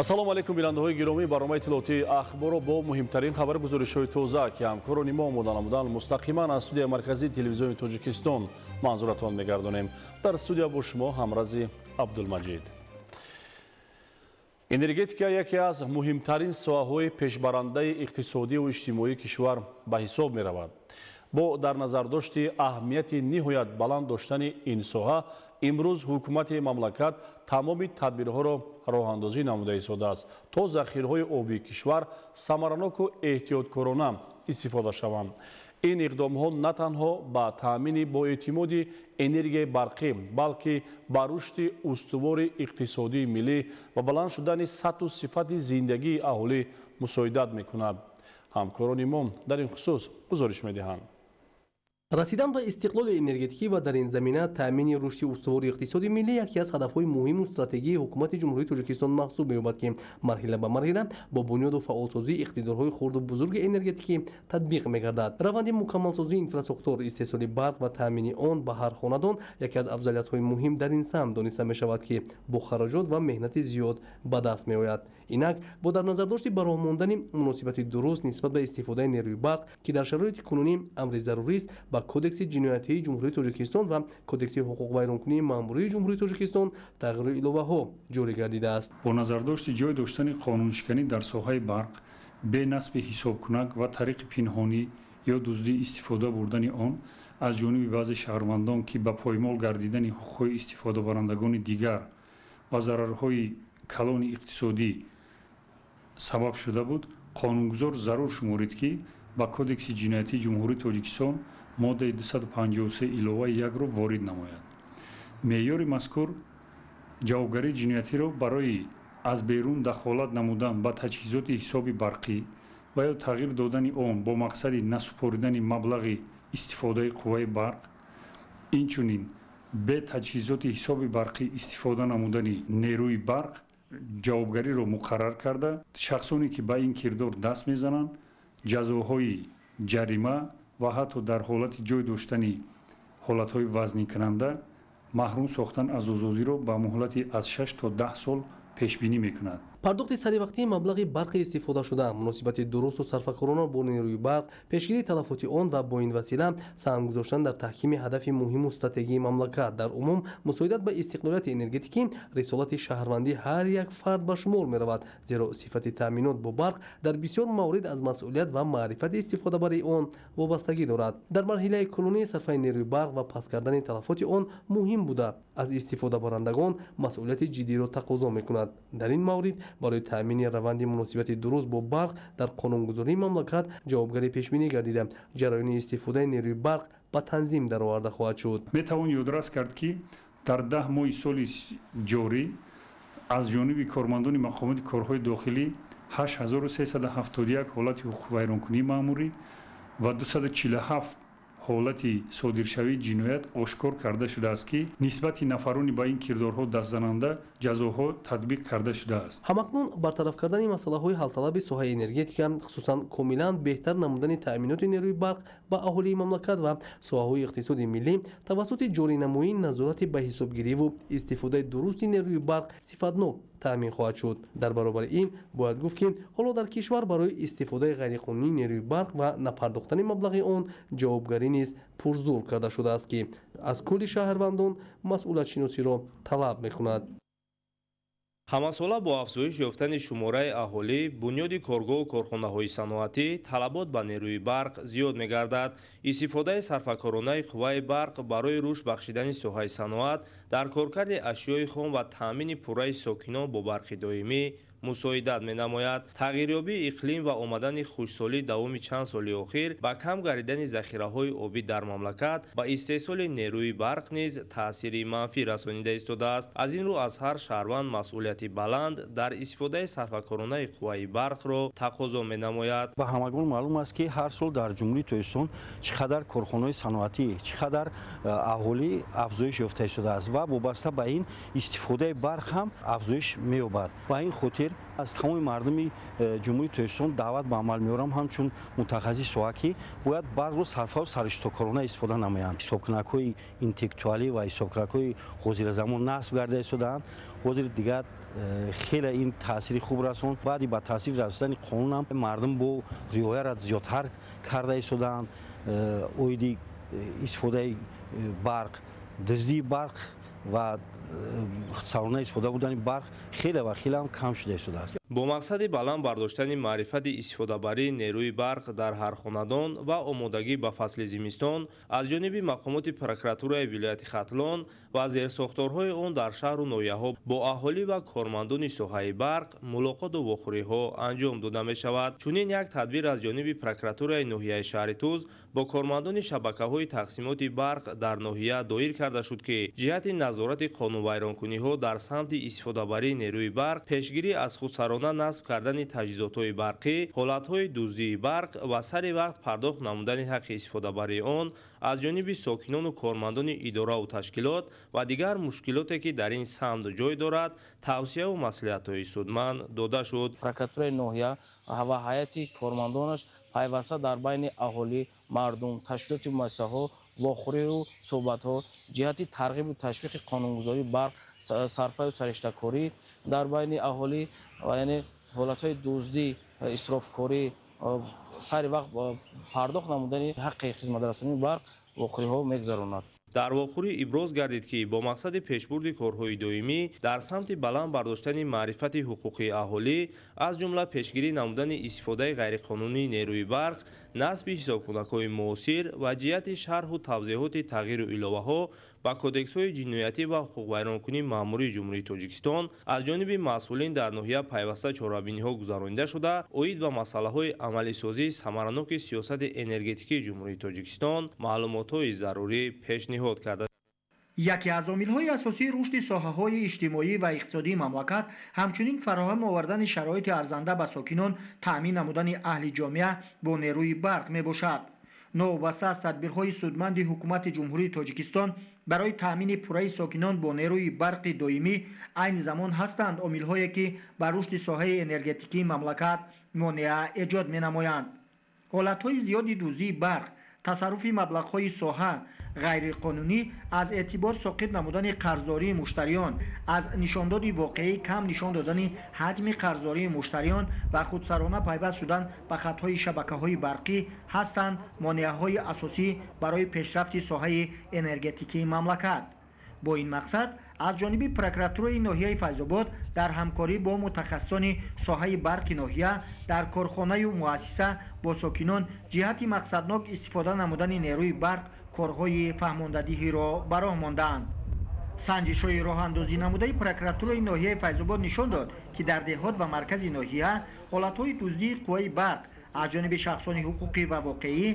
Ассалому алайкум, бинандаҳои гиромӣ. Барномаи иттилоотии Ахборро бо муҳимтарин хабару гузоришҳои тоза, ки ҳамкорони мо омода намуданд, мустақиман аз студияи марказии Телевизиони Тоҷикистон манзуратон мегардонем. Дар студия бо шумо Ҳамрази Абдулмаҷид. Энергетика яке аз муҳимтарин соҳаҳои пешбарандаи иқтисодиву иҷтимоии кишвар ба ҳисоб меравад. Бо дар назардошти аҳамияти ниҳоят баланд доштани ин соҳа, имрӯз ҳукумати мамлакат тамоми тадбирҳоро роҳандозӣ намуда истодааст, то захираҳои обии кишвар самараноку эҳтиёткорона истифода шаванд. Ин иқдомҳо на танҳо ба таъмини боэътимоди энергияи барқӣ, балки ба рушди устувори иқтисодии миллӣ ва баланд шудани сатҳу сифати зиндагии аҳолӣ мусоидат мекунад. Ҳамкорони мо дар ин хусус гузориш медиҳанд. Расидан ба истиқлоли энергетикӣ ва дар ин замина таъмини рушди устувори иқтисоди миллӣ яке аз ҳадафҳои муҳиму стратегии Ҳукумати Ҷумҳурии Тоҷикистон маҳсуб меёбад, ки марҳила ба марҳила бо бунёду фаъолсозии иқтидорҳои хурду бузурги энергетикӣ татбиқ мегардад. Раванди мукаммалсозии инфрасохтор, истеҳсоли барқ ва таъмини он ба ҳар хонадон яке аз афзалиятҳои муҳим дар ин самт дониста мешавад, ки бо хароҷот ва меҳнати зиёд ба даст меояд. Инак, бо дар назардошти ба роҳ мондани муносибати дуруст нисбат ба истифодаи нерӯи барқ, ки дар шароити кунунӣ амри зарурист, ба Кодекси ҷиноятии Ҷумҳурии Тоҷикистон ва Кодекси ҳуқуқвайронкунии маъмурии Ҷумҳурии Тоҷикистон тағйиру иловаҳо ҷорӣ гардидааст. Бо назардошти ҷой доштани қонуншиканӣ дар соҳаи барқ, бе насби ҳисобкунак ва тариқи пинҳонӣ ё дуздӣ истифода бурдани он аз ҷониби баъзе шаҳрвандон, ки ба поймол гардидани ҳуқуқҳои истифодабарандагони дигар ва зарарҳои калони иқтисодӣ сабаб шуда буд, қонунгузор зарур шуморид, ки ба Кодекси ҷиноятии Ҷумҳурии Тоҷикистон моддаи 253 иловаи 1-ро ворид намояд. Меъёри мазкур ҷавобгарии ҷиноятиро барои аз берун дахолат намудан ба таҷҳизоти ҳисоби барқӣ ва ё тағйир додани он бо мақсади насупоридани маблағи истифодаи қувваи барқ, инчунин бе таҷҳизоти ҳисоби барқӣ истифода намудани нерӯи барқ ҷавобгариро муқаррар карда, шахсоне ки ба ин кирдор даст мезананд, ҷазоҳои ҷарима ва ҳатто дар ҳолати ҷой доштани ҳолатҳои вазнинкунанда маҳрум сохтан аз озодиро ба муҳлати аз 6 то 10 сол пешбинӣ мекунад. Пардохти саривақтии маблағи барқи истифодашуда, муносибати дурусту сарфакорона бо нерӯи барқ, пешгирии талафоти он ва бо ин васила саҳм гузоштан дар таҳкими ҳадафи муҳиму стратегии мамлакат, дар умум мусоидат ба истиқлолияти энергетикӣ рисолати шаҳрвандии ҳар як фард ба шумор меравад, зеро сифати таъминот бо барқ дар бисёр маврид аз масъулият ва маърифати истифодабарии он вобастагӣ дорад. Дар марҳилаи кунунӣ сарфаи нерӯи барқ ва паст кардани талафоти он муҳим буда, аз истифодабарандагон масъулияти ҷиддиро тақозо мекунад. Дар ин маврид барои таъмини раванди муносибати дуруст бо барқ дар қонунгузории мамлакат ҷавобгарӣ пешбинӣ гардида, ҷараёни истифодаи нерӯи барқ ба танзим дароварда хоҳад шуд. Метавон ёдрас кард, ки дар 10 моҳи соли ҷорӣ аз ҷониби кормандони мақомоти корҳои дохилӣ 8371 ҳолати ҳуқуқвайронкунии маъмурӣ ва 247 ҳолати содиршавии ҷиноят ошкор карда шудааст, ки нисбати нафарони ба ин кирдорҳо дастзананда ҷазоҳо татбиқ карда шудааст. Ҳамакнун бартараф кардани масъалаҳои ҳалталаби соҳаи энергетика, хусусан комилан беҳтар намудани таъминоти нерӯи барқ ба аҳолии мамлакат ва соҳаҳои иқтисоди миллӣ тавассути ҷоринамоии назорати ба ҳисобгириву истифодаи дурусти нерӯи барқ сифатнок таъмин хоҳад шуд. Дар баробари ин бояд гуфт, ки ҳоло дар кишвар барои истифодаи ғайриқонунии нерӯи барқ ва напардохтани маблағи он ҷавобгарӣ низ пурзур карда шудааст, ки аз кулли шаҳрвандон масъулиятшиносиро талаб мекунад. Ҳамасола бо афзоиш ёфтани шумораи аҳолӣ, бунёди коргоҳу корхонаҳои саноатӣ, талабот ба нерӯи барқ зиёд мегардад. Истифодаи сарфакоронаи қувваи барқ барои рушд бахшидани соҳаи саноат дар коркарди ашёи хом ва таъмини пурраи сокинон бо барқи доимӣ мусоидат менамояд. Тағйирёбии иқлим ва омадани хушксолӣ давоми чанд соли охир ба кам гардидани захираҳои обӣ дар мамлакат ба истеҳсоли нерӯи барқ низ таъсири манфӣ расонида истодааст. Аз ин рӯ аз ҳар шаҳрванд масъулияти баланд дар истифодаи сарфакоронаи қувваи барқро тақозо менамояд. Ба ҳамагон маълум аст, ки ҳар сол дар Ҷумҳурии Тоҷикистон чӣ қадар корхонаҳои саноатӣ, чӣ қадар аҳолӣ афзоиш ёфта истодааст ва вобаста ба ин истифодаи барқ ҳам афзоиш меёбад. Ба ин хотир охир аз тамоми мардуми Ҷумҳурии Тоҷикистон даъват ба амал меорам, ҳамчун мутахассис соҳа, ки бояд барқро сарфаву сарриштакорона истифода намоянд. Ҳисобкунакҳои интеллектуалӣ ва ҳисобкунакҳои ҳозиразамон насб гарда истодаанд. Ҳозир дигар хеле ин таъсири хуб расонд. Баъди ба тасвиб расидани қонунам мардум бо риояро зиёдтар карда истодаанд. Оиди истифодаи барқ, дуздии барқ ва сарона истифода бурдани барқ хеле ва хеле ҳам кам шуда истодааст. Бо мақсади баланд бардоштани маърифати истифодабарии нерӯи барқ дар ҳар хонадон ва омодагӣ ба фасли зимистон аз ҷониби мақомоти прокуратураи вилояти Хатлон ва зерсохторҳои он дар шаҳру ноҳияҳо бо аҳолӣ ва кормандони соҳаи барқ мулоқоту вохӯриҳо анҷом дода мешавад. Чунин як тадбир аз ҷониби прокуратураи ноҳияи шаҳри Тӯз бо кормандони шабакаҳои тақсимоти барқ дар ноҳия доир карда шуд, ки ҷиҳати назорати қонунвайронкуниҳо дар самти истифодабарии нерӯи барқ, пешгирӣ аз худсарона насб кардани таҷҳизотҳои барқӣ, ҳолатҳои дуздии барқ ва сари вақт пардохт намудани ҳаққи истифодабарии он аз ҷониби сокинону кормандони идораву ташкилот ва дигар мушкилоте, ки дар ин самт ҷой дорад, тавсияву маслиҳатҳои судманд дода шуд. Прокуратураи ноҳия ва ҳайати кормандонаш пайваста дар байни аҳолӣ, мардум, ташкилоти муассисаҳо вохӯриву суҳбатҳо ҷиҳати тарғибу ташвиқи қонунгузории барқ, сарфаю сариштакорӣ дар байни аҳолӣ ва яъне ҳолатҳои дуздӣ, исрофкорӣ, сари вақт пардохт намудани ҳаққи хизматрасонии барқ вохӯриҳо мегузаронад. Дар вохӯрӣ иброз гардид, ки бо мақсади пешбурди корҳои доимӣ дар самти баланд бардоштани маърифати ҳуқуқии аҳолӣ, аз ҷумла пешгирӣ намудани истифодаи ғайриқонунии нерӯи барқ, насби ҳисобкунакҳои муосир ва ҷиҳати шарҳу тавзеҳоти тағйиру иловаҳо ба кодексҳои ҷиноятӣ ва ҳуқуқвайронкунии маъмурии Ҷумҳурии Тоҷикистон аз ҷониби масъулин дар ноҳия пайваста чорабиниҳо гузаронида шуда, оид ба масъалаҳои амалисозии самараноки сиёсати энергетикии Ҷумҳурии Тоҷикистон маълумотҳои зарурӣ пешниҳод карда. Яке аз омилҳои асосии рушди соҳаҳои иҷтимоӣ ва иқтисодии мамлакат ҳамчунин фароҳам овардани шароити арзанда ба сокинон, таъмин намудани аҳли ҷомеа бо нерӯи барқ мебошад. Новобаста аз тадбирҳои судманди ҳукумати Ҷумҳурии Тоҷикистон барои таъмини пурраи сокинон бо нерӯи барқи доимӣ, айни замон ҳастанд омилҳое, ки ба рушди соҳаи энергетикии мамлакат монеа эҷод менамоянд. Ҳолатҳои зиёди дуздии барқ, тасарруфи маблағҳои соҳа, ғайриқонунӣ аз эътибор соқит намудани қарздории муштариён, аз нишондоди воқеӣ кам нишон додани ҳаҷми қарздории муштариён ва худсарона пайваст шудан ба хатҳои шабакаҳои барқӣ ҳастанд монеаҳои асосӣ барои пешрафти соҳаи энергетикии мамлакат. Бо ин мақсад аз ҷониби прокуратураи ноҳияи Файзобод дар ҳамкорӣ бо мутахассисони соҳаи барқи ноҳия дар корхонаю муассиса бо сокинон ҷиҳати мақсаднок истифода намудани нерӯи барқ корҳои фаҳмондадиҳиро ба роҳ мондаанд. Санҷишҳои роҳандозӣ намудаи прокуратураи ноҳияи Файзобод нишон дод, ки дар деҳот ва маркази ноҳия ҳолатҳои дуздии қувваи барқ аз ҷониби шахсони ҳуқуқӣ ва воқеӣ,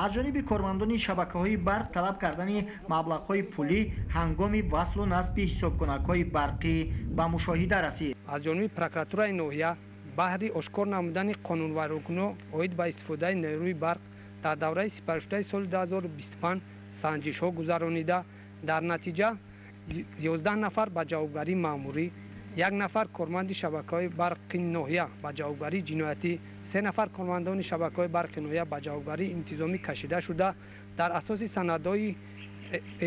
аз ҷониби кормандони шабакаҳои барқ талаб кардани маблағҳои пулӣ ҳангоми васлу насби ҳисобкунакҳои барқӣ ба мушоҳида расид. Аз ҷониби прокуратураи ноҳия баҳри ошкор намудани қонунвайронкуниҳо оид ба истифодаи нерӯи барқ дар давраи сипаришудаи соли 2025 санҷишҳо гузаронида, дар натиҷа 11 нафар ба ҷавобгарии маъмурӣ, як нафар корманди шабакаҳои барқи ноҳия ба ҷавобгарии ҷиноятӣ, 3 нафар кормандони шабакаҳои барқи ноҳия ба ҷавобгарии интизомӣ кашида шуда, дар асоси санадҳои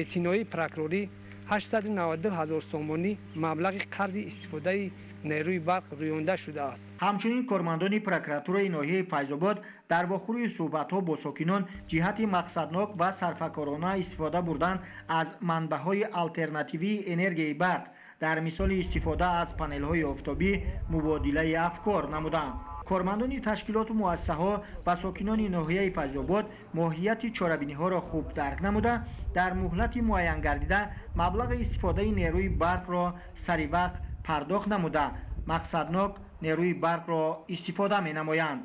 эътиноии прокурорӣ 892 ҳазор сомонӣ маблағи қарзи истифодаи нерӯи барқ рӯёнда шудааст. Ҳамчунин кормандони прокуратураи ноҳияи Файзобод дар вохӯрии суҳбатҳо бо сокинон ҷиҳати мақсаднок ва сарфакорона истифода бурдан аз манбаъҳои алтернативии энергияи барқ дар мисоли истифода аз панелҳои офтобӣ мубодилаи афкор намуданд. Кормандони ташкилоту муассисаҳо ва сокинони ноҳияи Файзобод моҳияти чорабиниҳоро хуб дарк намуда, дар муҳлати муайянгардида маблағи истифодаи нерӯи барқро сари вақт пардохт намуда, мақсаднок нерӯи барқро истифода менамоянд.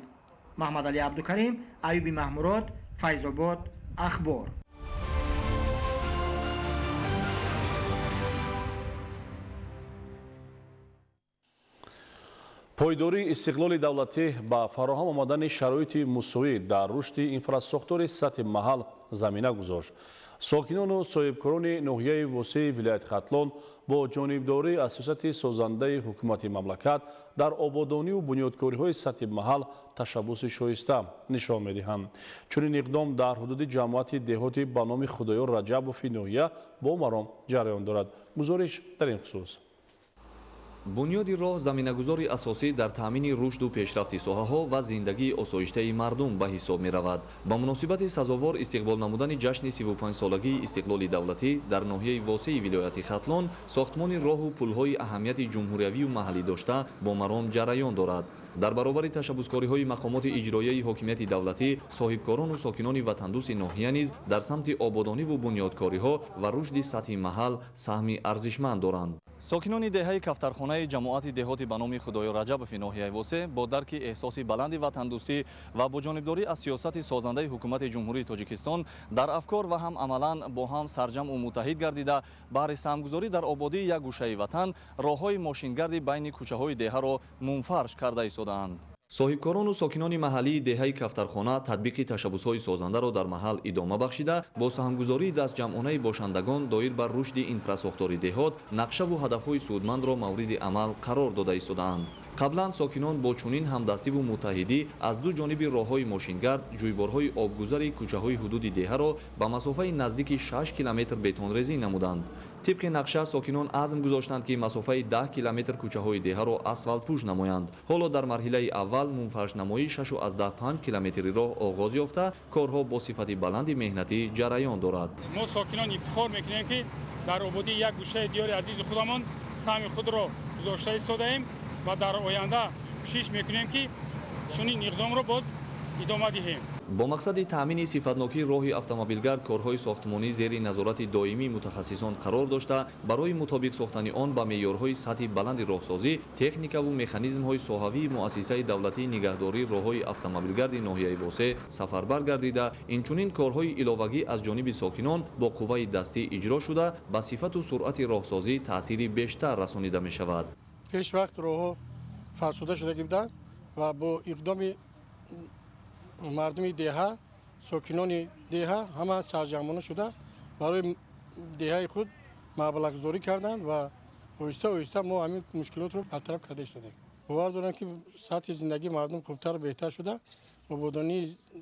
Маҳмадалӣ Абдукарим, Аюби Маҳмурод, Файзобод, Ахбор. Пойдории истиқлоли давлатӣ ба фароҳам омадани шароити мусоид дар рушди инфрасохтори сатҳи маҳал замина гузошт. Сокинону соҳибкорони ноҳияи Восеи вилояти Хатлон бо ҷонибдорӣ аз сиёсати созандаи ҳукумати мамлакат дар ободониву бунёдкориҳои сатҳи маҳал ташаббуси шоиста нишон медиҳанд. Чунин иқдом дар ҳудуди ҷамоати деҳоти ба номи Худоёр Раҷабови ноҳия бо маром ҷараён дорад. Гузориш дар ин хусус. Бунёди роҳ заминагузори асосӣ дар таъмини рушду пешрафти соҳаҳо ва зиндагии осоиштаи мардум ба ҳисоб меравад. Ба муносибати сазовор истиқбол намудани ҷашни 35-солагии истиқлоли давлатӣ дар ноҳияи Восеи вилояти Хатлон сохтмони роҳу пулҳои аҳамияти ҷумҳуриявию маҳаллӣ дошта бо маром ҷараён дорад. Дар баробари ташаббускориҳои мақомоти иҷроияи ҳокимияти давлатӣ, соҳибкорону сокинони ватандӯсти ноҳия низ дар самти ободониву бунёдкориҳо ва рушди сатҳи маҳал саҳми арзишманд доранд. Сокинони деҳаи Кафтархонаи ҷамоати деҳоти ба номи Худоёр Раҷабови ноҳияи Восе бо дарки эҳсоси баланди ватандӯстӣ ва бо ҷонибдорӣ аз сиёсати созандаи ҳукумати Ҷумҳурии Тоҷикистон дар афкор ва ҳам амалан бо ҳам сарҷамъу муттаҳид гардида, баҳри саҳмгузорӣ дар ободии як гӯшаи ватан роҳҳои мошингарди байни кӯчаҳои деҳаро мунфарш карда истодаанд. Соҳибкорону сокинони маҳаллии деҳаи Кафтархона татбиқи ташаббусҳои созандаро дар маҳал идома бахшида, бо саҳмгузории дастҷамъонаи бошандагон доир ба рушди инфрасохтори деҳот нақшаву ҳадафҳои судмандро мавриди амал қарор дода истодаанд. Қаблан сокинон бо чунин ҳамдастиву муттаҳидӣ аз ду ҷониби роҳҳои мошингард ҷӯйборҳои обгузари кӯчаҳои ҳудуди деҳаро ба масофаи наздики 6 километр бетонрезӣ намуданд. Тибқи нақша сокинон азм гузоштанд, ки масофаи 10 километр кӯчаҳои деҳаро асфалтпӯш намоянд. Ҳоло дар марҳилаи аввал мунфаршнамоии 6,5 километри роҳ оғоз ёфта, корҳо бо сифати баланди меҳнатӣ ҷараён дорад. Мо сокинон ифтихор мекунем, ки дар ободии як гӯшаи диёри азизи худамон саҳми худро гузошта истодаем ва дар оянда кӯшиш мекунем, ки чунин иқдомро боз идома диҳем. Бо мақсади таъмини сифатнокии роҳи автомобилгард корҳои сохтмонӣ зери назорати доимии мутахассисон қарор дошта, барои мутобиқ сохтани он ба меъёрҳои сатҳи баланди роҳсозӣ, техникаву механизмҳои соҳавии муассисаи давлатии нигаҳдории роҳҳои автомобилгарди ноҳияи Восе сафарбар гардида, инчунин корҳои иловагӣ аз ҷониби сокинон бо қувваи дастӣ иҷро шуда, ба сифату суръати роҳсозӣ таъсири бештар расонида мешавад. Пешвақт роҳҳо фарсуда шуда буданд ва бо иқдоми мардуми деҳа, сокинони деҳа ҳама сарҷамъона шуда барои деҳаи худ маблағгузорӣ карданд ва оҳиста оҳиста мо ҳамин мушкилотро бартараф карда истодем. Бовар дорам, ки сатҳи зиндагии мардум хубтару беҳтар шуда, ободонӣ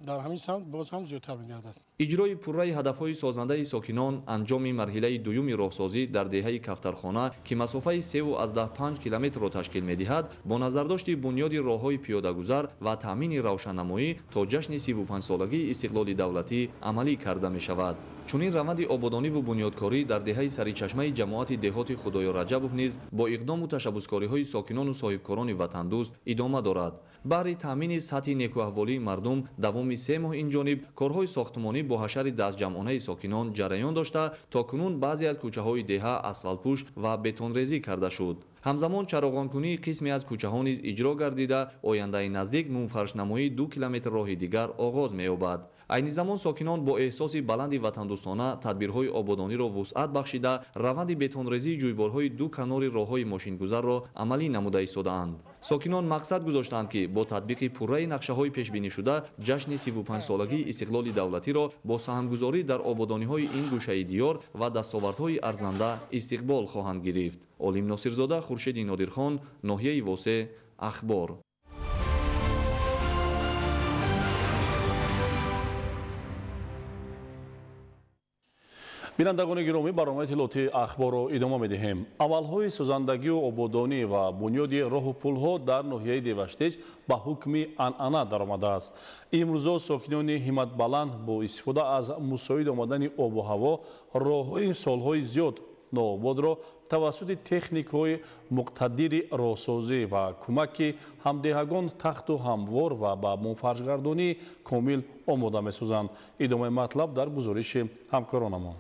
дар ҳамин самт боз ҳам зиёдтар мегардад. Иҷрои пурраи ҳадафҳои созандаи сокинон анҷоми марҳилаи дуюми роҳсозӣ дар деҳаи Кафтархона, ки масофаи 3,5 километрро ташкил медиҳад, бо назардошти бунёди роҳҳои пиёдагузар ва таъмини равшаннамоӣ то ҷашни 35-солагии истиқлоли давлатӣ амалӣ карда мешавад. Чунин раванди ободониву бунёдкорӣ дар деҳаи Саричашмаи ҷамоати деҳоти Худоёр Раҷабов низ бо иқдому ташаббускориҳои сокинону соҳибкорони ватандӯст идома дорад. Баҳри таъмини сатҳи некӯаҳволии мардум давоми 3 моҳ инҷониб корҳои сохтмонӣ бо ҳашари дастҷамъонаи сокинон ҷараён дошта, то кунун баъзе аз кӯчаҳои деҳа асфалтпӯш ва бетонрезӣ карда шуд. Ҳамзамон чароғонкунии қисме аз кӯчаҳо низ иҷро гардида, ояндаи наздик мунфаршнамоии 2 километр роҳи дигар оғоз меёбад. Айни замон сокинон бо эҳсоси баланди ватандӯстона тадбирҳои ободониро вусъат бахшида, раванди бетонрезии ҷӯйборҳои ду канори роҳҳои мошингузарро амалӣ намуда истодаанд. Сокинон мақсад гузоштаанд, ки бо татбиқи пурраи нақшаҳои пешбинишуда ҷашни 35-солагии истиқлоли давлатиро бо саҳмгузорӣ дар ободониҳои ин гӯшаи диёр ва дастовардҳои арзанда истиқбол хоҳанд гирифт. Олим Носирзода, Хуршеди Нодирхон, ноҳияи Восе, Ахбор. Бинандагони гиромӣ, барномаи иттилоотии Ахборро идома медиҳем. Амалҳои созандагию ободонӣ ва бунёди роҳу пулҳо дар ноҳияи Деваштич ба ҳукми анъана даромадааст. Имрӯзо сокинони ҳимматбаланд бо истифода аз мусоид омадани обу ҳаво роҳҳои солҳои зиёд ноободро тавассути техникҳои муқтадири роҳсозӣ ва кӯмаки ҳамдеҳагон тахту ҳамвор ва ба мунфаршгардонии комил омода месозанд. Идомаи матлаб дар гузориши ҳамкоронамон.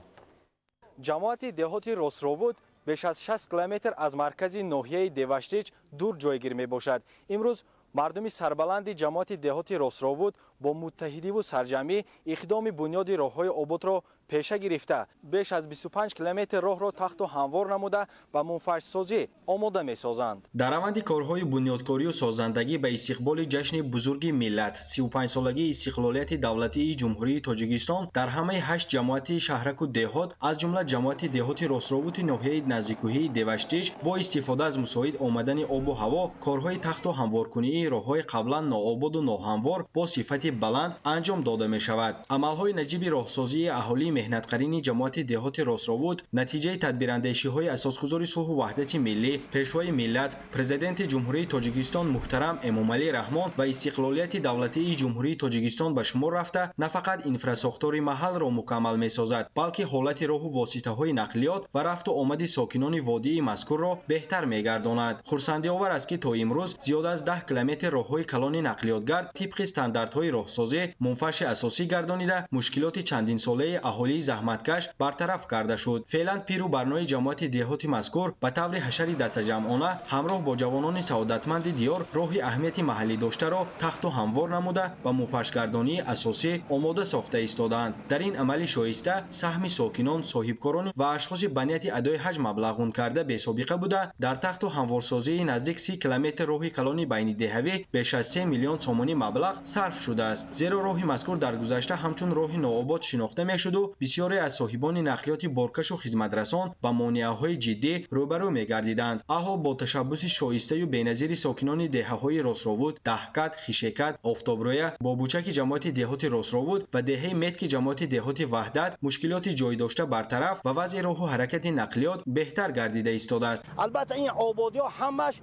Ҷамоати деҳоти Ростровуд беш аз 60 километр аз маркази ноҳияи Деваштич дур ҷойгир мебошад. Имрӯз мардуми сарбаланди ҷамоати деҳоти Ростровуд бо муттаҳидиву сарҷамъӣ иқдоми бунёди роҳҳои ободро Пеша гирифта беш аз 25 километр роҳро тахту ҳамвор намуда ба мунфаршсозӣ омода месозанд. Дар раванди корҳои бунёдкорию созандагӣ ба истиқболи ҷашни бузурги миллат 35-солагии истиқлолияти давлатии Ҷумҳурии Тоҷикистон дар ҳамаи 8 ҷамоати шаҳраку деҳот, аз ҷумла ҷамоати деҳоти Ростровути ноҳияи наздикӯҳии Деваштич, бо истифода аз мусоид омадани обу ҳаво корҳои тахту ҳамворкунии роҳҳои қаблан ноободу ноҳамвор бо сифати баланд анҷом дода мешавад. Амалҳои наҷиби роҳсозии аҳолии меҳнатқарини ҷамоати деҳоти Ростровут натиҷаи тадбирандешиҳои асосгузори сулҳу ваҳдати миллӣ, пешвои миллат, президенти Ҷумҳурии Тоҷикистон муҳтарам Эмомалӣ Раҳмон ва истиқлолияти давлатии Ҷумҳурии Тоҷикистон ба шумор рафта, на фақат инфрасохтори маҳалро мукаммал месозад, балки ҳолати роҳу воситаҳои нақлиёт ва рафту омади сокинони водии мазкурро беҳтар мегардонад. Хурсандиовар аст, ки то имрӯз зиёда аз 10 километр роҳҳои калони нақлиётгард тибқи стандартҳои роҳсозӣ мунфарши асосӣ гардонида, мушкилоти чандинсолаи аҳолии заҳматкаш бартараф карда шуд. Феълан пиру барнои ҷамоати деҳоти мазкур ба таври ҳашари дастаҷамъона ҳамроҳ бо ҷавонони саодатманди диёр роҳи аҳамияти маҳаллӣ доштаро тахту ҳамвор намуда ба мунфаршгардонии асосӣ омода сохта истодаанд. Дар ин амали шоиста саҳми сокинон, соҳибкорон ва ашхоси ба нияти адои ҳаҷ маблағун карда бесобиқа буда, дар тахту ҳамворсозии наздик 30 километр роҳи калони байнидеҳавӣ беш аз 3 миллион сомонӣ маблағ сарф шудааст. Зеро роҳи мазкур дар гузашта ҳамчун роҳи нообод шинохта мешуду бисёре аз соҳибони нақлиёти боркашу хизматрасон ба монеаҳои ҷиддӣ рӯбарӯ мегардиданд. Алҳол бо ташаббуси шоистаю беназири сокинони деҳаҳои Ростровуд, Даҳкат, Хишекат, Офтобрӯя, Бобучаки ҷамоати деҳоти Ростровуд ва деҳаи Метки ҷамоати деҳоти Ваҳдат мушкилоти ҷойдошта бартараф ва вазъи роҳу ҳаракати нақлиёт беҳтар гардида истодааст. Албатта ин ободиҳо ҳамаш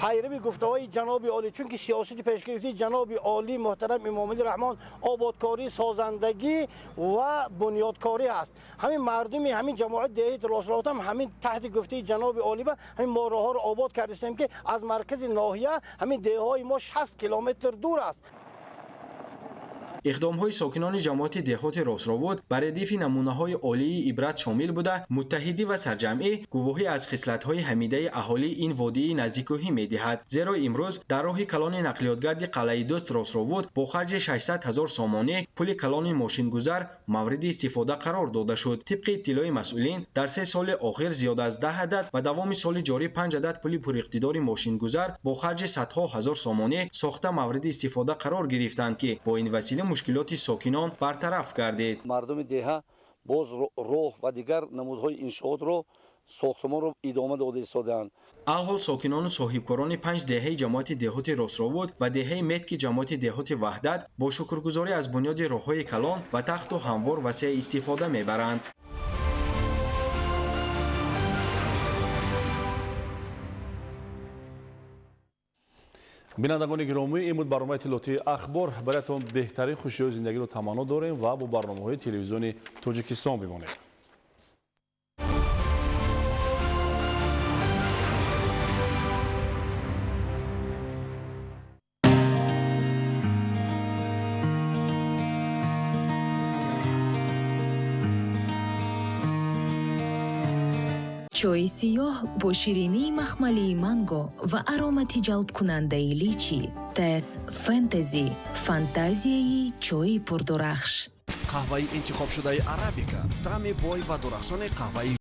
пайрави гуфтаҳои ҷаноби олӣ, чунки сиёсати пешгирифтии ҷаноби олӣ муҳтарам Эмомалӣ Раҳмон ободкорӣ, созандагӣ ва бунёдкорӣ аст. Ҳамин мардуми ҳамин ҷамоати деҳаи Ростровут ҳам ҳамин таҳти гуфтаи ҷаноби олӣ ба ҳамин мо роҳҳоро обод кардистем, ки аз маркази ноҳия ҳамин деҳаҳои мо 60 километр дур аст. Иқдомҳои сокинони ҷамоати деҳоти Ростровуд ба редифи намунаҳои олии ибрат шомил буда, муттаҳидӣ ва сарҷамъӣ гувоҳӣ аз хислатҳои ҳамидаи аҳолии ин водии наздикӯҳӣ медиҳад. Зеро имрӯз дар роҳи калони нақлиётгарди қалъаи дӯст Ростровуд бо харҷи 600 ҳазор сомонӣ пули калони мошингузар мавриди истифода қарор дода шуд. Тибқи иттилои масъулин, дар 3 соли охир зиёда аз 10 адад ва давоми соли ҷорӣ 5 адад пули пуриқтидори мошингузар бо харҷи садҳо ҳазор сомонӣ сохта мавриди истифода қарор гирифтанд, ки бо ин васила мушкилоти сокинон бартараф гардид. Мардуми деҳа боз роҳ ва дигар намудҳои иншоотро, сохтмонро идома дода истодаанд. Алҳол сокинону соҳибкорони 5 деҳаи ҷамоати деҳоти Ростровуд ва деҳаи Метки ҷамоати деҳоти Ваҳдат бо шукргузорӣ аз бунёди роҳҳои калон ва тахту ҳамвор васеъ истифода мебаранд. Бинандагони гиромӣ, ин буд барномаи иттилоотии Ахбор. Бароятон беҳтарин хушиҳои зиндагиро таманно дорем ва бо барномаҳои телевизиони Тоҷикистон бимонед. Чойи сиёҳ бо ширинии махмалии манго ва аромати ҷалбкунандаи личи. Тес Фэнтези, фантазияи чойи пурдурахш. Қаҳваи интихобшудаи арабика, таъми бой ва дурахшони қаҳваи